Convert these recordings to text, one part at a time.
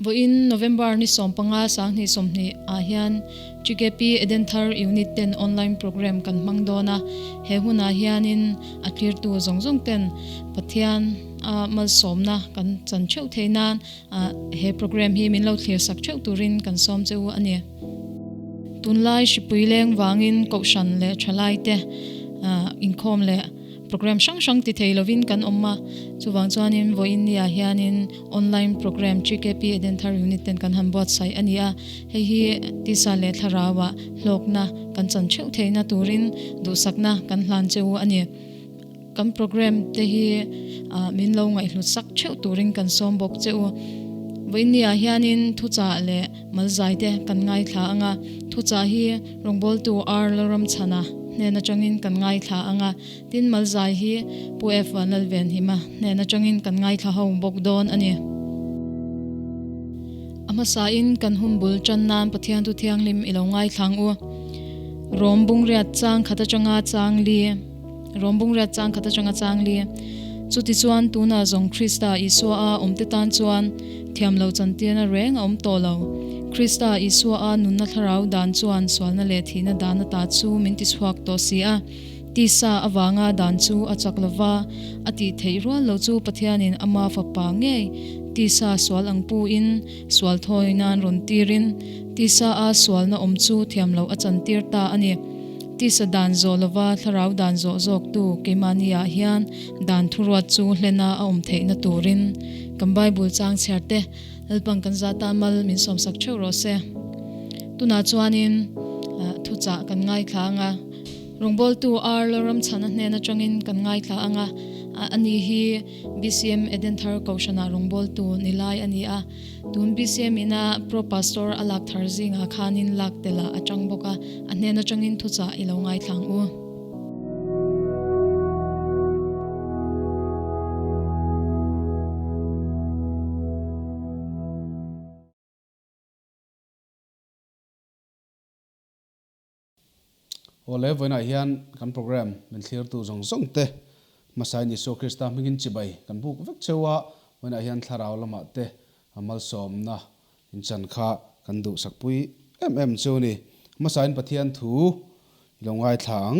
Vawiin November ni 15 2020 ah hian GKP Edenthar Unit ten online program kan hmang dawn a, he hunah hianin a tlirtu zawng zawng ten Pathian a malsawmna kan chan theuh theih nan he program hi min lo thlir sak theuh turin kan sawm che u a ni. Tunlai hripui leng vangin Kohhran leh Thalaite inkhawm leh Program hrang hrang ti thei lovin kan awm a, chuvang chuanin vawiin niah hianin online program GKP Edenthar Unit ten kan han buatsaih a ni a, hei hi tisa leh thlarauah hlawkna kan chan theuh theihna turin duhsakna kan hlan che u a ni. Kan program te hi min lo ngaihhlut sak theuh turin kan sawm bawk che u. Vawiin niah hianin thuchah leh malzai te kan ngaithla ang a, thuchah hi rawngbawltu R Lalramchhana hnen atangin kan ngaithla ang a, tin malzai hi Pu F Vanlalvenhima hnen atangin kan ngaithla ho bawk dawn a ni. A hmasain kan hun bul tan nan Pathian thu thianghlim i lo ngaithla ang u. Rom bungriat chang khat atanga chang li. Rom bungriat chang khat atanga chang li. Chutichuan tunah zawng Krista Isua a awmte tan chuan thiam lo chantirna reng a awm tawh lo. Krista Isua a nunna thlarau dan chuan sualna leh thihna dan ata chu min tichhuak tawh si a. Tisa avanga dan chu a chak lova, a tih theih rual lo chu Pathianin ama fapa ngei tisa sual ang puin sual thawi nan rawn tirin tisa a sualna awm chu thiam loh a chantir ta a ni. Tisa dan zawh lova thlarau dan zawh zawktu keimahniah hian dan thuruat chu hlena a awm theihna turin kan Bible chang chhiar te Lalpang kan zata mal min sawmsak theuh rawh se. Tunah chuanin thuchah kan ngaithla ang a, rawngbawltu R Lalramchhana hnen atangin kan ngaithla ang a, ani hi BCM Edenthar Kohhranah rawngbawltu ni lai a ni a. Tun BCM ina Pro Pastor a lak thar zingah khanin lak telah a tang bawk a, a hnen atangin thuchah i lo ngaithla ang u. Awle, vawiinah hian kan program min thlirtu zawng zawng te hmasain Isua Krista hmingin chibai kan buk vek cheu a, vawiinah hian thlarau lamah te malsawmna inchan kha kan duhsakpui em em cheu a ni. Hmasain Pathian thu i lo ngaithla ang.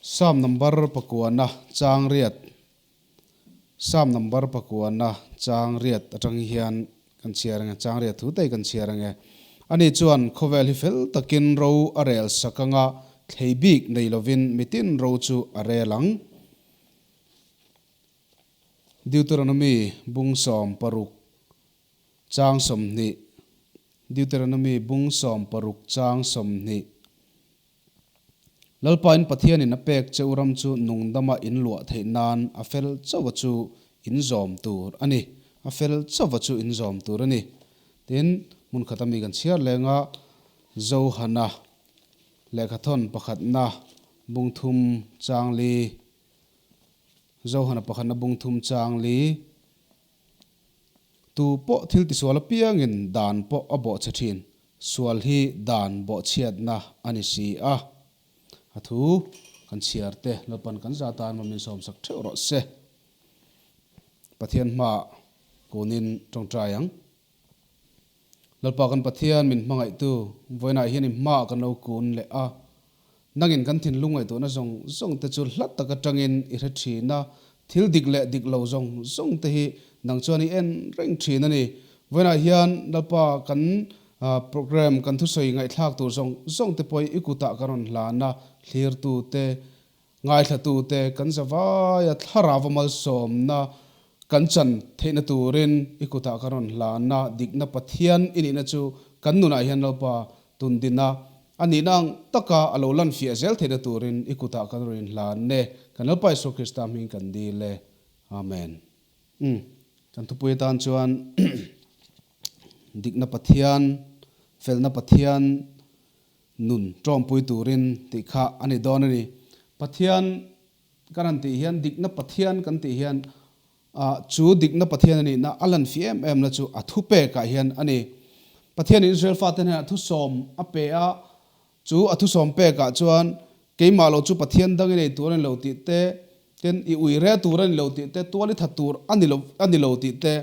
Psalm number pakuana chang riat. Psalm number pakuana chang riat atang hian kan chhiar ange, chang riat thu te hi kan chhiar ange. Ani chuan khawvel hi fel takin ro a rel sak anga thlei bik nei lovin mitin ro chu a rel ang. Deuteronomy bung 16 chang 20 Deuteronomy bung 16 chang 20. Lalpain Pathianin a pek che u ram chu nungdama in luah theih nan a fel chauha chu in zawm tur a ni, a fel chauha chu in zawm tur a ni. Tin, hmun khata mi kan chhiar leng a, Johana lehkhathawn pakhatna bung thum chang li, Johana pakhatna bung thum chang li, Tu pawh thil tisual apiangin dan pawh a bawh che thin. Sual hi dan bawhchhiatna a ni si a. A thu kan chhiar te Lalpan kan za tan maw min sawmsak theuh rawh se. Pathian hmaah kunin tawngtai ang. Lalpa kan Pathian min hmangaihtu vawiinah hian i hmaah kan lo kun leh a. Nangin kan thinlung ngaihtuahna zawng zawng te chu hla tak atangin i hre thin a, thil dik leh dik lo zawng zawng te hi nang chuan i en reng thin a ni. Vawiinah hian Lalpa kan program kan thusawi ngaihthlak tur zawng zawng te pawh i kutah ka rawn hlan a, thlirtu te, ngaithlatu te kan zavaia thlarau malsawmna kan chan theihna turin i kutah ka rawn hlan a, dikna Pathian i nihna chu kan nunah hian Lalpa tundina a nihna ang taka a lo lan fiah zel theihna turin i kutah kan rawn inhlan e, kan Lalpa Isua Krista hming kan dil e. Amen. Umm, kan thupui atan chuan dikna Pathian, felna Pathian nun tawmpui turin tih kha a ni dawn a ni. Pathian kan han tih hian, dikna Pathian kan tih hian Chu dikna Pathian a nihna a lan fih em em na chu a thupekah hian a ni. Pathianin Israel fate hnenah thusawm a pe a, chu a thusawm pekah chuan keimah lo chu Pathian dang i nei tur a ni lo tih te, Tin, i ui re tur a ni lo tih te, tual i that tur a ni lo a ni lo tih te,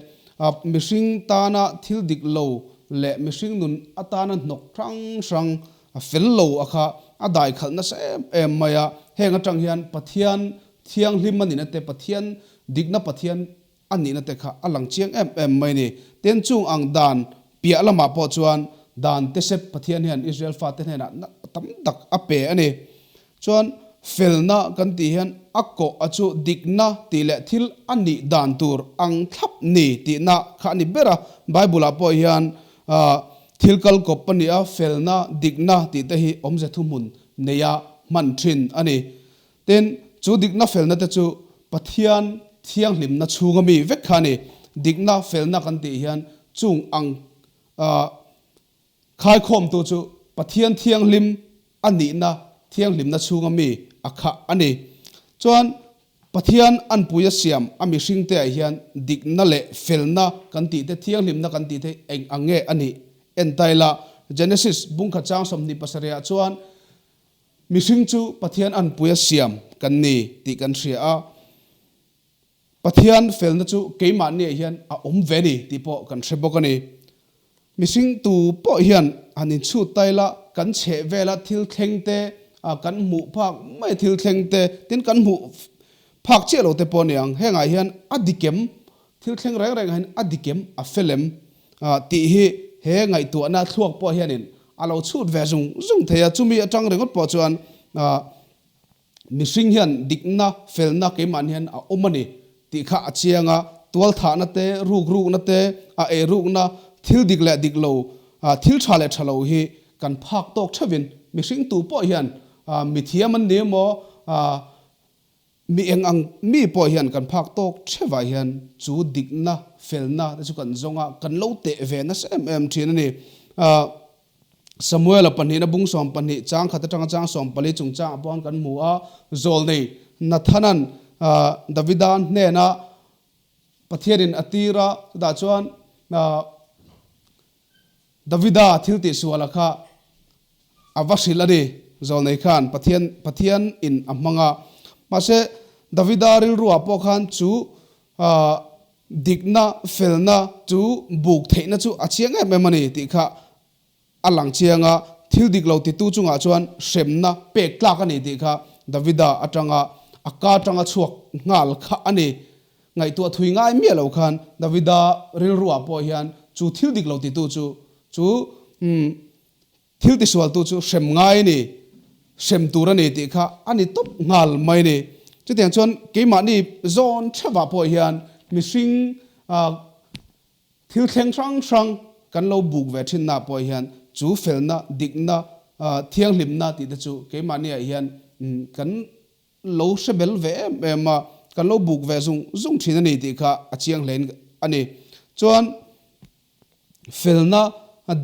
mihring tana thil dik lo leh mihring nun atana hnawk hrang hrang a fel lo a kha a dai khalh nasa em em mai a. Heng atang hian Pathian thianghlim a nihna te, Pathian dikna Pathian a nihna te kha a lang chiang em em mai a ni. Tin, chung ang dan piah lamah pawh chuan dan te sep Pathian hian Israel fate hnenah tam tak a pe a ni. Chuan felna kan tih hian a kawh a chu dikna tih leh thil a nih dan tur ang thlap ni tihna kha a ni ber a. Bible ah pawh hian thil kal kawp a ni a, felna, dikna tih te hi awmze thuhmun neia hman thin a ni. Tin, chu dikna felna te chu Pathian thianghlimna chhunga mi vek kha a ni. Dikna, felna kan tih hian chung ang Khaikhawmtu chu Pathian thianghlim a nihna thianghlimna chhunga mi a khah a ni. Chuan Pathian anpui a siam a mihringte ah hian dikna leh felna kan tih te, thianghlimna kan tih te eng ang nge a nih? Entaila, Genesis bungkhat chang 27 ah chuan mihring chu Pathian anpui a siam kan ni tih kan hria a. Pathian felna chu keimahniah hian a awm ve ni tih pawh kan hre bawk a ni. Mihring tu pawh hian han inchhut ta ila, kan chheh vela thil thleng te, kan hmuh phak mai thil thleng te, tin kan hmuh phak chiah lo te pawh a ni ang. Hengah hian a dikem, thil thleng reng rengah hian a dikem, a felem tih hi he ngaihtuahna thluak pawh hianin a lo chhut ve zung zung thei a. Chumi atang ringawt pawh chuan Mihring hian dikna, felna keimahni hian a awm a ni tih kha a chiang a, tualthahna te, rukrukna te, a eirukna, thil dik leh dik lo, thil tha leh tha lo hi kan phak tawk theuhin mihring tu pawh hian mithiam an ni emaw, mi eng ang mi pawh hian kan phak tawk theuhah hian chu dikna, felna te chu kan zawng a, kan lo teh ve nasa em em thin a ni. Samuela pahnihna bung 12 chang khat atanga chang 14 chungchangah pawh kan hmu a, Zawlnei Nathana'n Davida hnena Pathianin a tir a, chutah chuan Davida thil tihsuala kha a va hrilh a ni, Zawlnei khan Pathian Pathianin a hmang a. Mahse, Davida rilruah pawh khan chu Dikna, felna chu buk theihna chu a chiang em em a ni tih kha a lang chiang a, thil dik lo titu chungah chuan hremna pek tlak a ni tih kha Davida atanga a ka atanga chhuak nghal kha a ni. Ngaihtuah thui ngai miah lo khan Davida rilruah pawh hian chu thil dik lo titu chu chu Thil tisualtu chu hrem ngai a ni, hrem tur a ni tih kha a ni tawp nghal mai a ni. Chutiang chuan keimahni zawn theuhah pawh hian mihring thil thleng hrang hrang kan lo buk ve thinnaah pawh hian chu felna, dikna, thianghlimna tih te chu keimahniah hian kan lo hre bel ve em em a, kan lo buk ve zung zung thin a ni tih kha a chiang hlein a ni. Chuan. Felna,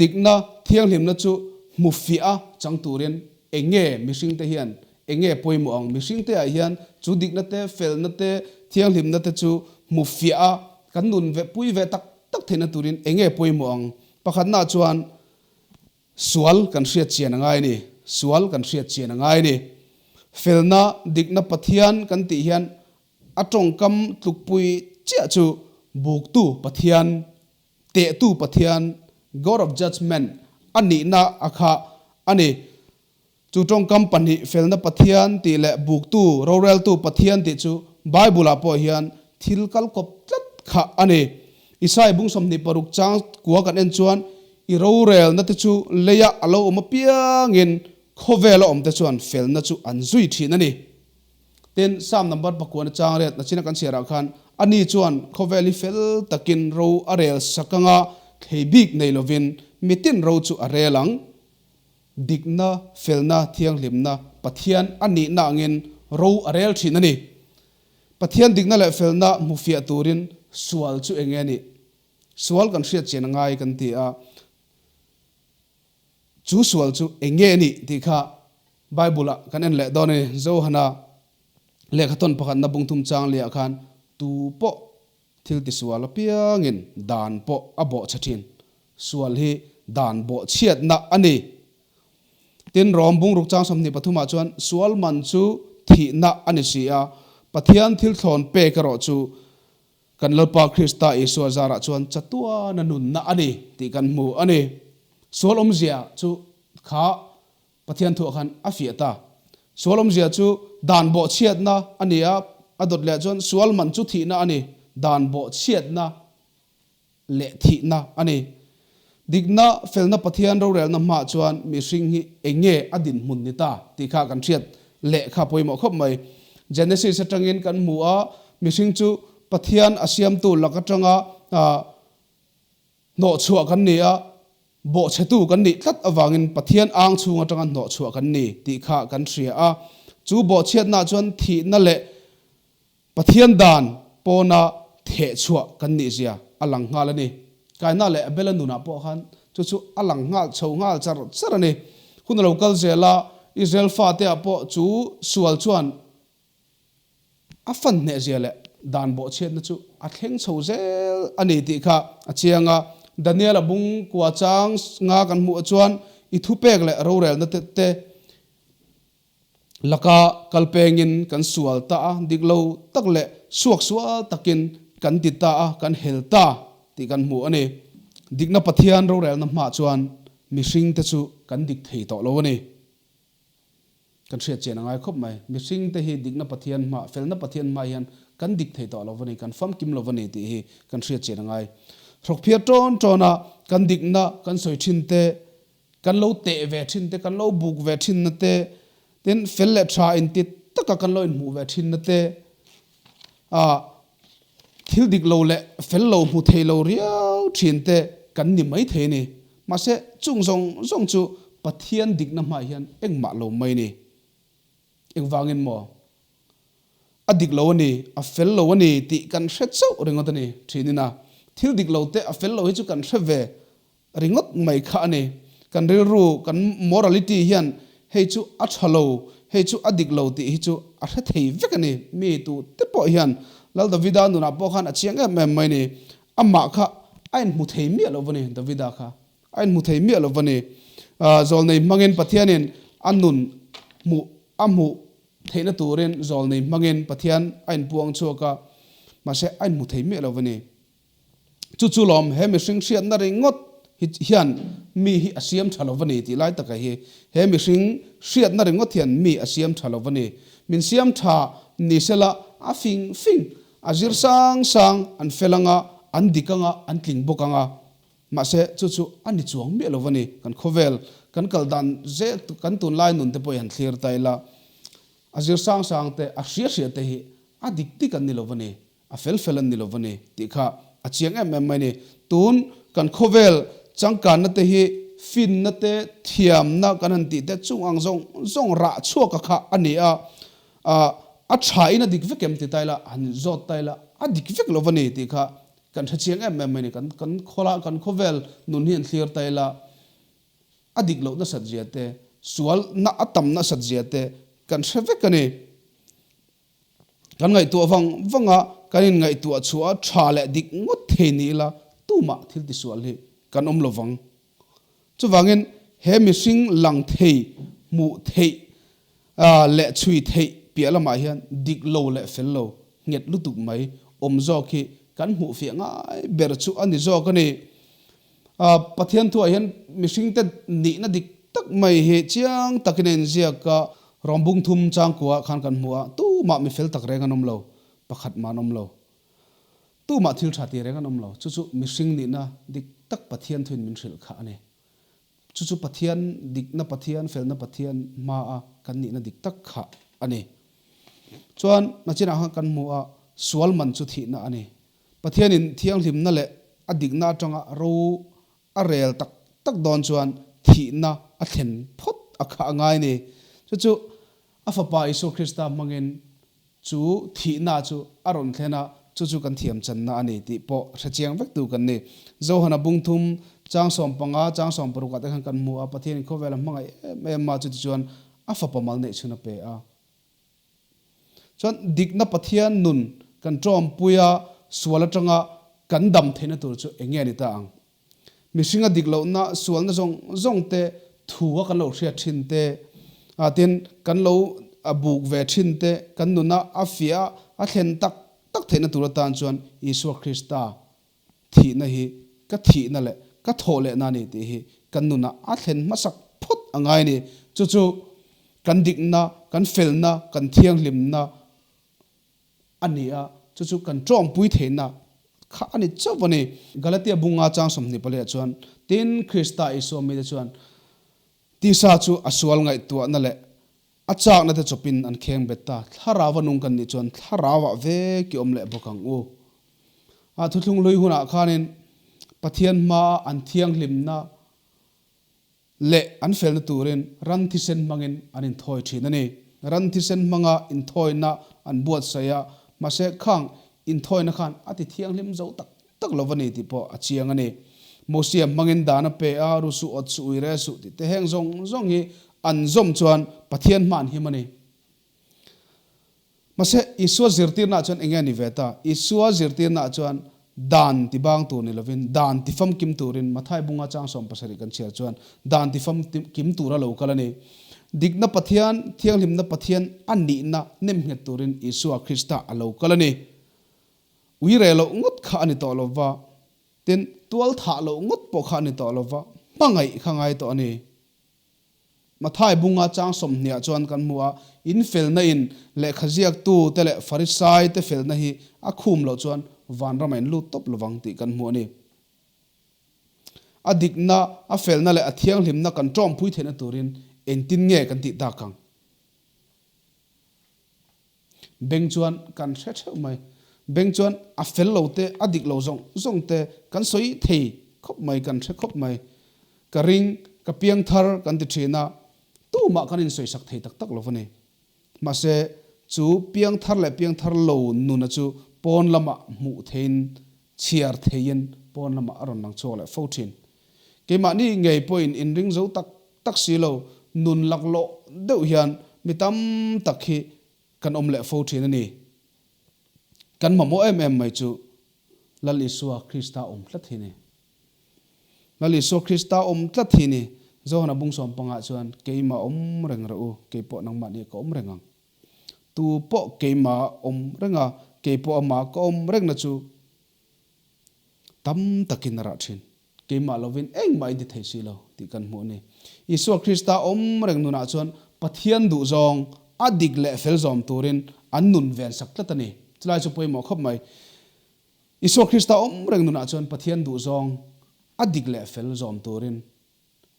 dikna, thianghlimna chu hmu fiah a chang turin eng nge mihringte hian eng nge pawimawh ang? Mihringte ah hian chu dikna te, felna te, thianghlimna te chu hmu fiah a kan nun ve pui ve tak tak theihna turin eng nge pawimawh ang? Pakhatna chuan sual kan hriat chian a ngai a ni. Sual kan hriat chian a ngai a ni. Felna, dikna Pathian kan tih hian A tawngkam tlukpui chiah chu Buktu Pathian, Tehtu Pathian, God of Judgement, a nihna a kha a ni. Chu tawngkam pahnih Felna Pathian tih leh Buktu, Roreltu Pathian tih chu Bible-ah pawh hian thil kal kawp tlat kha a ni. Isai bung 26 chang kua kan en chuan, I rorelna te chu leia a lo awm apiangin khawvela awmte chuan felna chu an zui thin a ni. Tin, Psalm number pakuana chang riat na china kan chhiarah khan, Ani chuan khawvel hi fel takin ro a rel sak anga thlei bik nei lovin mitin ro chu a rel ang. Dikna, felna, thianghlimna Pathian a nihna angin ro a rel thin a ni. Pathian dikna leh felna hmu fiah turin sual chu eng nge nih? Sual kan hriat chian a ngai kan ti a. Chu sual chu eng nge nih tih kha Bible-ah kan en leh dawn a ni. Johana lehkhathawn pakhatna bungthum chang liah khan tu pawh thil tisual apiangin dan pawh a bawhchhe thin. Sual hi dan bawhchhiatna a ni. Tin, Rom bungruk chang 23 ah chuan sual man chu thihna a ni si a. Pathian thil thlawn pek erawh chu kan Lalpa Krista Isua zarah chuan chatuana nunna a ni tih kan hmu a ni. Sual awmzia chu kha Pathian thuah khan a fiah ta. Sual awmzia chu dan bawhchhiatna a ni a, a dawt leh chuan sual man chu thihna a ni, dan bawhchhiatna leh thihna a ni. Dikna, felna Pathian rorelna hmaah chuan mihring hi eng nge a dinhmun ni ta tih kha kan hriat leh kha pawimawh khawp mai. Genesis atangin kan hmu a, mihring chu Pathian a siamtu lak atanga hnawhchhuah kan ni a, bawhchhetu kan nih tlat avangin Pathian ang chhung atanga hnawhchhuah kan ni tih kha kan hria a. Chu bawhchhiatnaah chuan thihna leh Pathian dan pawna theh chhuah kan nih zia a lang nghal a ni. Kaina leh Abela nunah pawh khan chu chu a lang nghal chho nghal char char a ni. Hun a lo kal zel a, Israel fate ah pawh chu sual chuan a fan hneh zia leh dan bawhchhiatna chu a thleng chho zel a ni tih kha a chiang a. Daniel-a bung kua chang nga kan hmuh chuan i thupek leh rorelna te te Laka kal pengin kan sual ta a, dik lo tak leh suak sual takin kan ti ta a, kan hel ta tih kan hmu a ni. Dikna Pathian rorelna hmah chuan mihringte chu kan dik thei tawh lo a ni. Kan hriat chian a ngai khawp mai. Mihringte hi dikna Pathian hmah, felna Pathian hmah hian kan dik thei tawh lo a ni, kan famkim lo a ni tih hi kan hriat chian a ngai. Hrawkphiar tawn tawna kan dikna kan sawi thin te, Kan lo teh ve thin te, kan lo buk ve thin na te, tin fel leh tha inti taka kan lo inhmuh ve thin na te, ah thil dik lo leh fel lo hmu thei lo riau thin te kan ni mai thei a ni. Mahse chung zawng zawng chu Pathian dikna hmaah hian engmah lo mai a ni. Engvangin maw? A dik lo a ni, a fel lo a ni tih kan hre chauh ringawt a ni thin ina thil dik lo te a fel lo hi chu kan hre ve ringawt mai kha a ni. Kan rilru, kan morality hian hei chu a tha lo, hei chu a dik lo tih hi chu a hre thei vek a ni. Mi tu te pawh hian Lal Davida nunah pawh khan a chiang em em mai a ni. Amah kha a inhmu thei miah lo va ni, Davida kha a inhmu thei miah lo va ni. Zawlnei hmangin Pathianin a nun hmuh a hmuh theihna turin zawlnei hmangin Pathian a inpuang chhuak a, mahse a inhmu thei miah lo va ni. Chu chu lawm he mihring hriatna ringawt hi hian mi hi a siam tha lo va ni tih lai taka hi he mihring hriatna ringawt hian mi a siam tha lo va ni. Min siam tha ni sela a fing fing, a zir sang sang, an fel anga, an dik anga, an tling bawk anga. Mahse chu chu a ni chuang miah lo va ni. Kan khawvel, kan kal dan zel, kan tunlai nun te pawh hi han thlir ta ila, a zir sang sang te, a hria hria te hi a dik dik an ni lo va ni. A fel fel an ni lo va ni tih kha a chiang em em mai ni. Tun kan khawvel changkanna te hi finna te, thiamna kan han tih te chung ang zawng zawng rah chhuak a kha a ni a, a tha in a dik vek em ti ta ila, han zawt ta ila a dik vek lo va ni tih kha kan hre chiang em em mai ni. Kan kan khawla kan khawvel nun hi han thlir ta ila a dik loh nasat zia te, sual na a tam nasat zia te kan hre vek a ni. Kan ngaihtuah vang vang a, kan inngaihtuah chhuah a tha leh dik ngawt thei ni ila tumah thil tisual hi kan awm lo vang. Chuvangin he mihring lang thei, hmuh theih leh chhui theih piah lamah hian dik lo leh fel lo, nghet lutuk mai awm zawk hi kan hmuh fiah ngai ber chu a ni zawk a ni. Pathian thuah hian mihringte nihna dik tak mai hi chiang takin a inziak a, Rawmbung thum changkua khan kan hmu a, tumah mi fel tak reng an awm lo, pakhat mah an awm lo. Tumah thil tha ti reng an awm lo. Chu chu mihring nihna dik tak Pathian thuin min hrilh kha a ni. Chu chu Pathian dikna Pathian, felna Pathian hmaa kan nihna dik tak kha a ni. Chuan nachinah khan kan hmu a, sual man chu thihna a ni. Pathianin thianghlimna leh a dikna atanga ro a rel tak tak dawn chuan thihna a thlen phawt a kha a ngai ni. Chu chu a Fapa Isua Krista hmangin chu thihna chu a rawn thlen a, chu chu kan thiam channa a ni tih pawh hre chiang vek tu kan ni. Johana bungthum chang 15, chang 16 ah te khan kan hmu a, Pathianin khawvel a hmangaih em em a, chutichuan a Fapa mal neih chhun a pe a. Chuan dikna Pathian nun kan tawmpui a, sual atanga kan dam theihna tur chu eng nge ni ta ang? Mihringa dik lohna, sualna zawng zawng te, thu a kan lo hriat thin te, tin kan lo a buk ve thin te kan nuna a fiah a thlen tak tak theihna tur atan chuan Isua Krista thihna hi ka thihna leh ka thawh lehna a ni tih hi kan nunah a thlen hmasak phawt a ngai a ni. Chu chu kan dikna, kan felna, kan thianghlimna a ni a, chu chu kan tawngpui theihna kha a ni chauh a ni. Galatia bunga chang 24 ah chuan, Tin, Krista Isua mite chuan tisa chu a sual ngaihtuahna leh A chakna te chawpin an kheng bet ta. Thlarau a nung kan nih chuan thlarauah vek i awm leh bawk ang u. A thuthlung hlui hunah khanin Pathian hmaa an thianghlimna leh an felna turin ran thisen hmangin an inthawi thin a ni. Ran thisen hmanga inthawina an buatsaih a, mahse khang inthawina khan a ti thianghlim zo tak tak lo a ni tih pawh a chiang a ni. Mosia hmangin dan a pe a, ru suh, awt suh, ui re suh tih te heng zawng zawng hi an zawm chuan Pathian hma an him a ni. Mahse, Isua zirtirnaah chuan eng nge ni ve ta? Isua zirtirnaah chuan dan ti bang tur ni lovin, dan ti famkim turin Mathai bunga chang 70 kan chhiar chuan dan ti famkim tura lo kal a ni. Dikna Pathian, thianghlimna Pathian a nihna nemnghet turin Isua Krista a lo kal a ni. Ui reh loh ngawt kha a ni tawh lo va, tin, tual thah loh ngawt pawh kha a ni tawh lo va, hmangaih kha ngai tawh a ni. Mathai bunga chang 20 ah chuan kan hmu a, in felna in lehkha ziaktu te leh Farisai te felna hi a khum loh chuan vanram a in lut tawp lovang tih kan hmu a ni. A dikna, a felna leh a thianghlimna kan tawngpui theihna turin engtin nge kan tih tak ang? Beng chuan kan hre theuh mai. Beng chuan a fel lo te, a dik lo zawng zawng te kan sawi thei khawp mai, kan hre khawp mai. Ka ring, ka piang thar kan ti thin a, tumah kan insawisak thei tak tak lo va ni. Mahse, chu piang thar leh piang thar lo nuna chu pawn lamah hmuh theiin, chhiar theiin pawn lamah a rawn lang chhuak leh fo thin. Keimahni ngei pawhin inring zo tak tak si lo, nun laklawh deuh hian mi tam tak hi kan awm leh fo thin a ni. Kan mamawh em em mai chu Lal Isua Krista awm tlat hi ni. Lal Isua Krista awm tlat hi ni. Johana bung sawmpangah chuan keimah awm reng rawh u, keipawh nangmah nih ka awm reng ang. Tu pawh keimah awm reng a, keipawh amah ka awm rengna chu tam takin a rah thin. Keimah lovin engmah in ti thei si lo tih kan hmuh a ni. Isua Krista awm reng nunah chuan Pathian duhzawng a dik leh fel zawm turin an nun ven sak tlat a ni. Chulai chu pawimawh khawp mai. Isua Krista awm reng nunah chuan Pathian duhzawng a dik leh fel zawm turin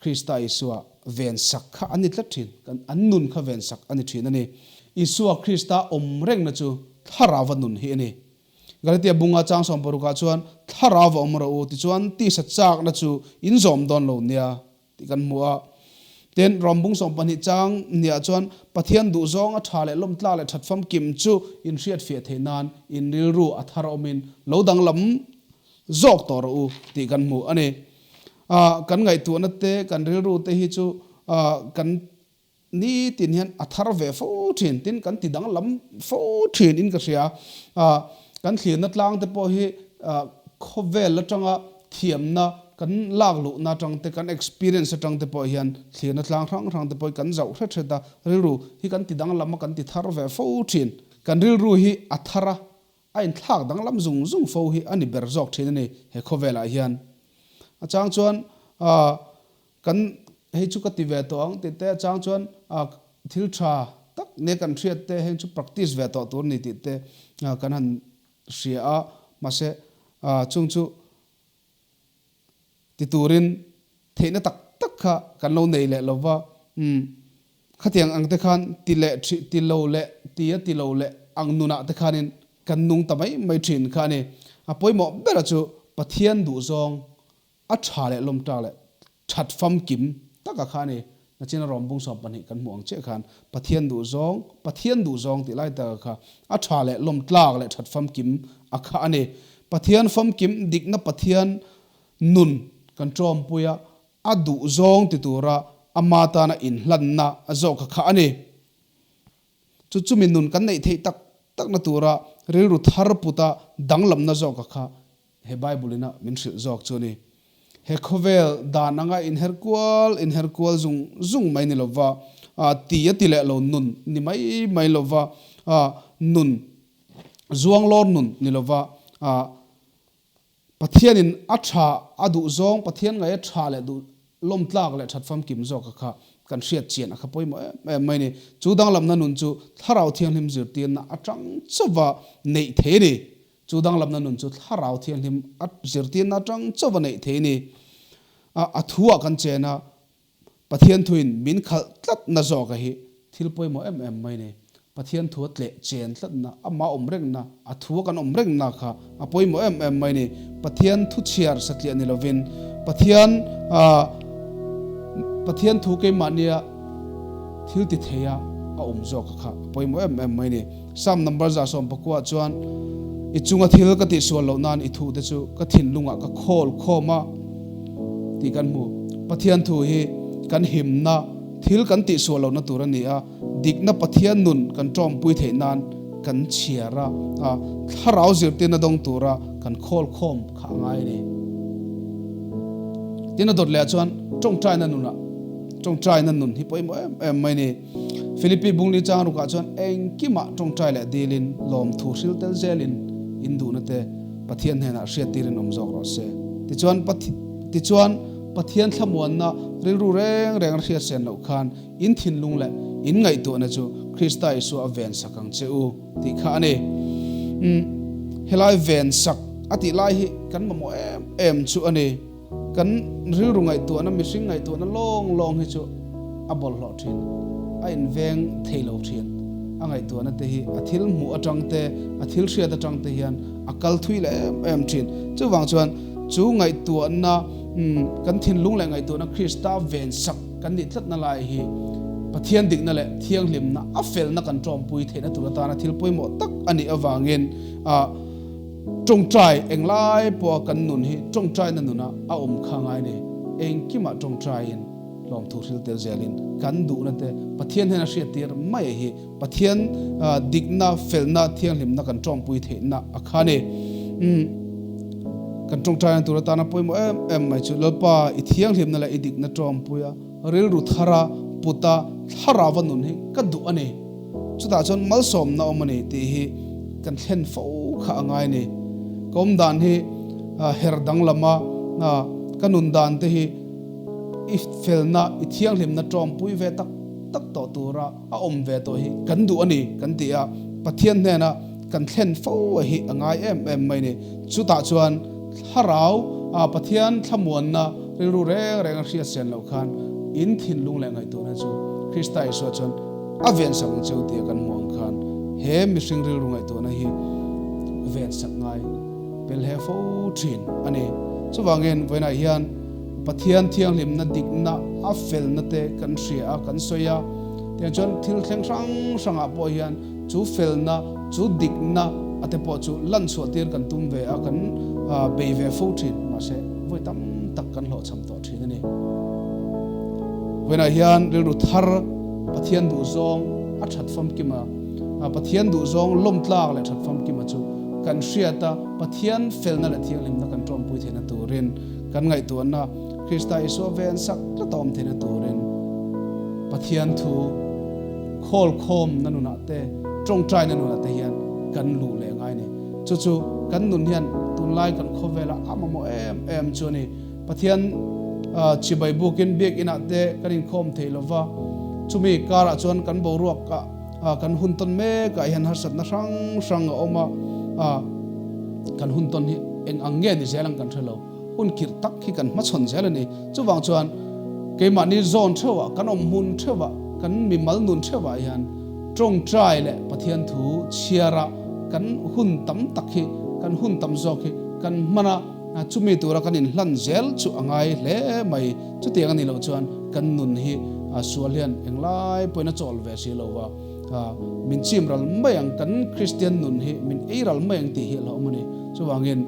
Krista Isua ven sak kha a ni tlat thin. Kan an nun kha ven sak a ni thin a ni. Isua Krista awm rengna chu thlarauva nun hi a ni. Galatia bunga chang 60 ah chuan thlarauva awm rawh u tichuan tisa chakna chu in zawm dawn lo nia tih kan hmu a. Tin, Rom bung 12 chang hniah chuan Pathian duhzawng a tha leh lawmtla leh that famkim chu in hriatfiah theih nan in rilru a thar awmin lo danglam zawk tawh rawh u tih kan hmu a ni. Kan ngaihtuahna te, kan rilru te hi chu kan nitin hian a thar ve fo thin, tin kan ti danglam fo thin in ka hria. Kan thlirna tlang te pawh hi khawvel atanga thiamna kan lak luhna atang te, kan experience atang te pawh hian thlirna tlang hrang hrang te pawh hi kan zauh hret hret a, rilru hi kan ti danglam a, kan ti thar ve fo thin. Kan rilru hi a thar a, A inthlak danglam zung zung fo hi a ni ber zawk thin a ni he khawvelah hian. A chang chuan kan hei chu ka ti ve tawh ang tih te, a chang chuan thil tha tak nia kan hriat te heng chu practice ve tawh tur a ni tih te kan han hria a, mahse chung chu ti turin theihna tak tak kha kan lo nei leh lo va, umm khatiang ang te khan ti leh thi ti lo leh ti a ti lo leh ang nunah te khanin kan nung ta mai mai thin kha a ni. A pawimawh bera chu Pathian duhzawng a tha leh lawmtak leh that famkim taka kha a ni. Nachina rawm bung 12 kan hmuh ang chiah khan Pathian duhzawng, Pathian duhzawng tih lai taka kha a tha leh lawmtlak leh that famkim a kha a ni. Pathian famkim dikna Pathian nun kan tawmpui a, a duhzawng ti tura ama tana inhlanna a zawk kha kha a ni. Chu chumi nun kan neih theih tak takna tura rilru thar puta danglamna zawk kha kha he Bible ina min hrilh zawk chu a ni. He khawvel dan anga inher kual inher kual zung zung mai ni lova. ti a ti leh lo nun ni mai mai lova nun zuang lawr nun ni lova Pathianin a tha a duh zawng Pathian ngaih a tha leh duh lawm tlak leh that famkim zawk a kha kan hriat chian a kha pawimawh em em mai ni. Chu danglamna nun chu Thlarau Thianghlim zirtirna atang chauva neih thei a ni. Chu danglamna nun chu Thlarau Thianghlim a zirtirna atang chauva neih thei a ni. A a thuah kan chen a, Pathian thuin min khalh tlatna zawka hi thil pawimawh em em mai ni. Pathian thua tleh chen tlatna, amah awm rengna, a thua kan awm rengna kha a pawimawh em em mai ni. Pathian thu chhiar satliah ni lovin Pathian Pathian thu keimahnia thil ti theia a awm zawka kha a pawimawh em em mai ni. Psalm number 119 chuan, I chunga thil ka tihsual loh nan i thute chu ka thinlungah ka khawl khawm a tih kan hmu. Pathian thu hi kan himna, thil kan tihsual lohna tur a ni a, dikna Pathian nun kan tawmpui theih nan kan chhiar a, thlarau zirtirna dawng tura kan khawl khawm kha a ngai a ni. Tin a dawt leh ah chuan tawngtaina nunah, tawngtaina nun hi pawimawh em em mai a ni. Philippi bungli chang rukah chuan engkimah tawngtai leh dilin lawmthu hril tel zelin in duhna te Pathian hnenah hriattirin awm zawk rawh se. Tichuan Tichuan Pathian thlamuanna rilru reng reng a hriat sen loh khan in thinlung leh in ngaihtuahna chu Krista Isua a ven sak ang che u tih kha a ni. Umm helai ven sak a tih lai hi kan mamawh em em chu a ni. Kan rilru ngaihtuahna, mihring ngaihtuahna lawng lawng hi chu a bawlhhlawh thin, a inveng thei lo thin. A ngaihtuahna te hi a thil hmuh atang te, a thil hriat atang te hian a kal thui leh em em thin. Chuvang chuan chu ngaihtuahna, kan thinlung leh ngaihtuahna Krista ven sak kan nih tlatna lai hi Pathian dikna leh thianghlimna a felna kan tawmpui theihna tur atana thil pawimawh tak a nih avangin Tawngtai englai pawha kan nun hi tawngtaina nunah a awm kha ngai ni. Engkimah tawngtaiin hlawmthu hril tel zelin kan duhna te Pathian hian a hriattir mai hi Pathian dikna, felna, thianghlimna kan tawngpui theihna a kha ni. Umm kan tawngtaina tur atana pawimawh em em mai chu Lalpa i thianghlimna leh i dikna tawngpuia rilru thara puta thlarauva nun hi ka duh a ni. Chutah chuan malsawmna awm a ni tih hi kan thlen fo kha a ngai a ni. Ka awm dan hi her danglama ka nun dan te hi i felna, i thianghlimna tawmpui ve tak tak tawh tura a awm ve tawh hi kan duh a ni kan ti a, Pathian hnena kan thlen fo a hi a ngai em em mai a ni. Chutah chuan thlarau Pathian thlamuanna rilru reng reng a hriat sen loh khan in thinlung leh ngaihtuahna chu Krista Isua chuan A vensak ang cheu tia kan hmuh ang khan he mihring rilru ngaihtuahna hi vensak ngai pel he fo thin a ni. Chuvangin vawiinah hian Pathian thianghlimna dikna a felna te kan hria a, kan sawi a, tiang chuan thil thleng hrang hrangah pawh hian chu felna, chu dikna a te pawh chu lan chhuah tir kan tum ve a, kan bei ve fo thin. Mahse vawi tam tak kan hlawhchham tawh thin a ni. Vawiinah hian rilru thar Pathian duhzawng a that famkim a, Pathian duhzawng lawmtlak leh that famkima chu kan hriat a, Pathian felna leh thianghlimna kan tawmpui theihna turin, kan ngaihtuahna Krista Isua ven sak tlat a awm theihna turin Pathian thu khawlkhawmna nunah te, tawngtaina nunah te hian kan luh leh ngai a ni. Chu chu kan nun hian tunlai kan khawvela a mamawh em em chu a ni. Pathian chibai bukin biakinah te kan inkhawm thei lova, chumi karah chuan kan boruak ah kan hun tawn mekah hian harsatna hrang hrang a awm a, kan hun tawn hi eng ang nge ni zel ang kan hre lo, hun khirh tak hi kan hmachhawn zel a ni. Chuvang chuan keimahni zawn theuhah, kan awm hmun theuhah, kan mimal nun theuhah hian tawngtai leh Pathian thu chhiara kan hun tam tak hi, kan hun tam zawk hi kan hman a, Chumi tura kan inhlan zel chu a ngai hle mai. Chutiang a nih loh chuan kan nun hi sual hian englai pawhin a chawl ve si lo va, min chim ral mai ang, kan Kristian nun hi min ei ral mai ang tih hi a hlauhawm a ni. Chuvangin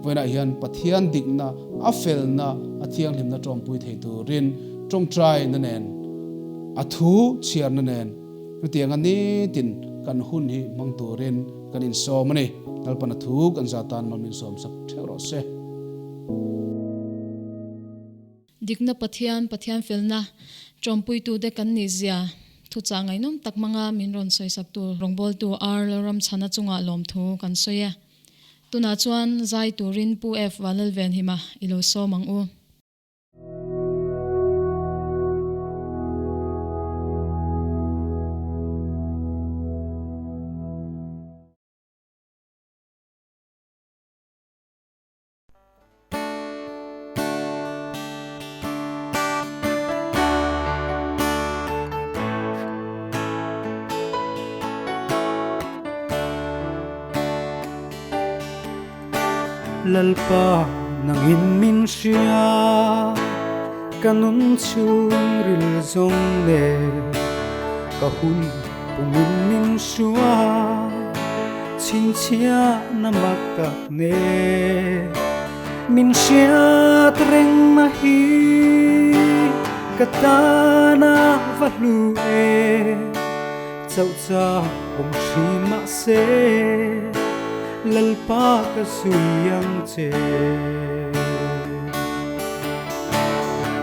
vawiinah hian Pathian dikna, a felna, a thianghlimna tawmpui thei turin tawngtaina nen, a thu chhiarna nen chutianga nitin kan hun hi hmang turin Kan insawm a ni. Lalpana thu kan za tan mal min sawm sak theuh rawh se. Dikna Pathian, Pathian felna tawmpuitute kan nih zia. Thuchah ngaihnawm tak hmanga min rawn sawisaktu rawngbawltu R. Lalramchhana chungah lawmthu kan sawi e. Tunah chuan zai turin Pu F. Vanlalvenhima i lo sawm ang u. Lalpa nangin min hria ka nun chhungril zawng nen ka hun pumin min hrua chhinchhiahna mak tak ne min hriat reng na hi ka tana va hlu e chauh cha awm thin mah se Lalpa ka zui ang che.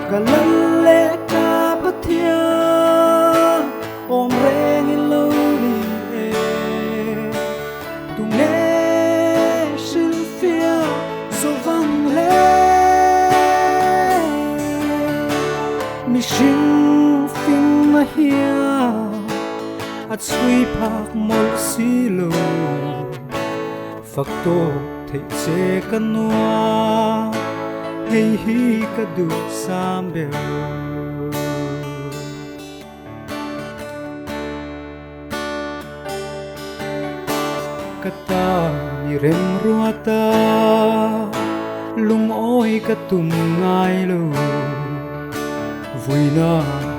Ka lal leh ka Pathian awm reng in lo ni e, tunge hrilhfiah zo vang le? Mihring fingna hian a chhui phak mawlh si lo, fak tawk theih che ka nuam, hei hi ka duhsam ber. Ka ta ni rem ruata lungawi ka tum ngai lo, vuina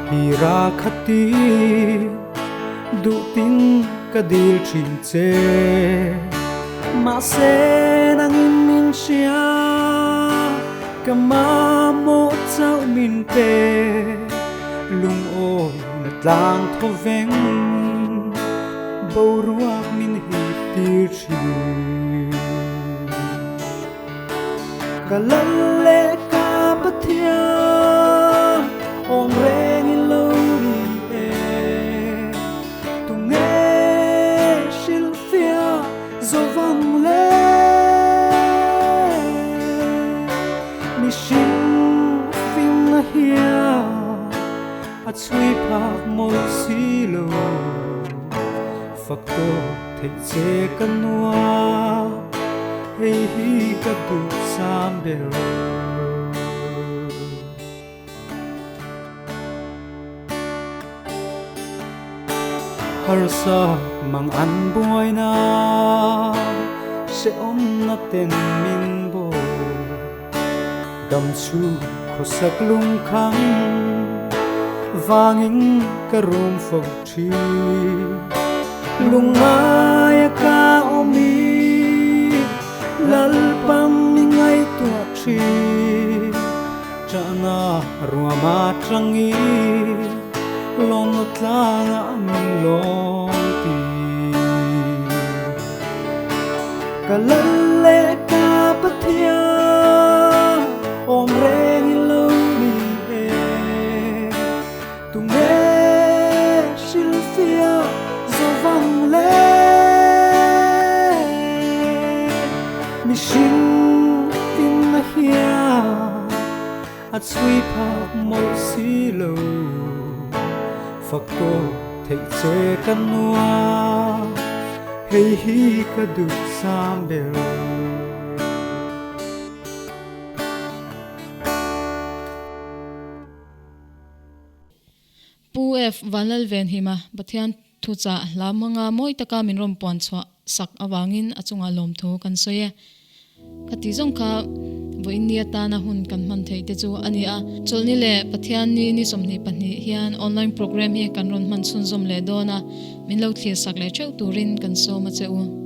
hi ra khati duh tin ka dil thin che. Mahse nangin min hria ka mamawh chauh min pe. Lungawi na tlang thaw veng boruak min hip tir thin. Ka lal leh ka Pathian awm reng in lo ni e, tunge hrilhfiah zo vang le? Mihring fing a hian a chhui phak mawlh si lo, fak tawk theih che ka nuam, hei hi ka duhsam ber. Harsa mang an buaina hrehawmna ten min bo, dam chu khawsak lungkhang vangin ka rum fo thin. Lungngaia ka awm i Lalpang mi ngaihtuah thin. Chahna ruama tangi lawmna tlangah min lawm ti. Ka lal leh ka Pathian awm reng in lo ni e, tunge hrilhfiah zo vang le? Mihring tin a hian a chhui phak mawlh si lo, fak tawk theih che ka nuam, hei hi ka duhsam ber. Pu F. Vanlalvenhima Pathian thuchah hla hmanga mawi taka min rawn puan chhuah sak avangin a chungah lawmthu kan sawi e. Khati zawng kha vawiin ni atana hun kan hman theih te chu a ni a. Chawlhni leh Pathianni ni 22 hian online program hi kan rawn hman chhunzawm leh dawn a, min lo thlir sak leh theuh turin kan sawm a che u.